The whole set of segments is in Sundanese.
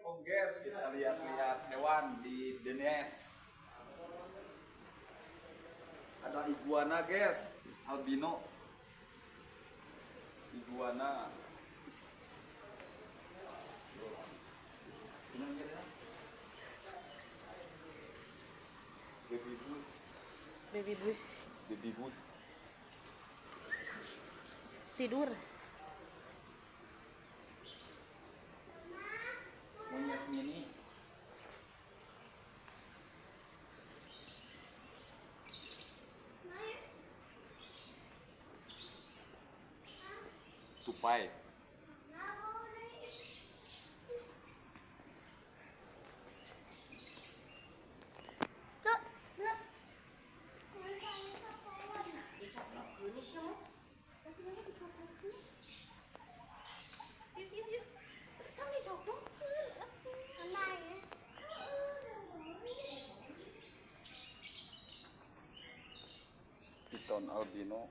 Assalamualaikum guys, kita lihat-lihat hewan di Denes. Ada iguana guys, albino. Iguana. Baby bus, Baby bus baby bus. Tidur. Monyet mini. Tupai. Piton albino.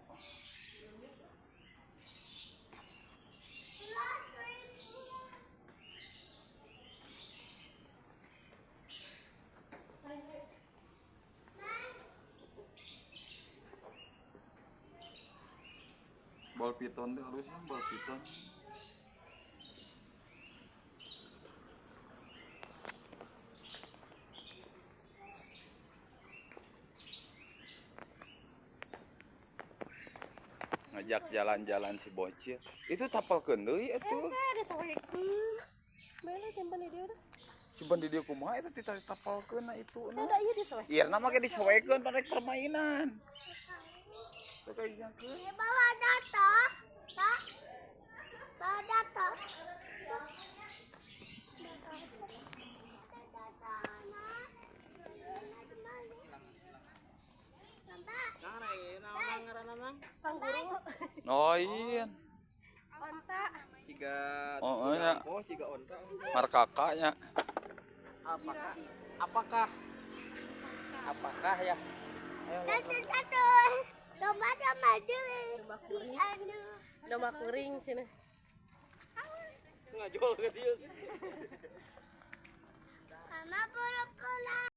Bal piton deh harusnya bal piton. Ngajak jalan-jalan si bocil. Itu tapalkeun deui atuh. Saya ada soekeun. Mana timpan di dia udah. Simpan di dia kumaha eta tita tapalkeun na itu na. Ada iya disoek. Iya nama ge disoekeun pada permainan. Teu kayak. Bawa data, Pak. Bawa data. Kangguru. Oh iya. Onta. Ciga. Oh, iya. Oh, ciga onta. Markakanya. Apakah apakah apakah ya? Ayo, Satu satu. Domba domba dua. Anu. Domba kuring sini. Ngajual ke dia. Mama pura-pura.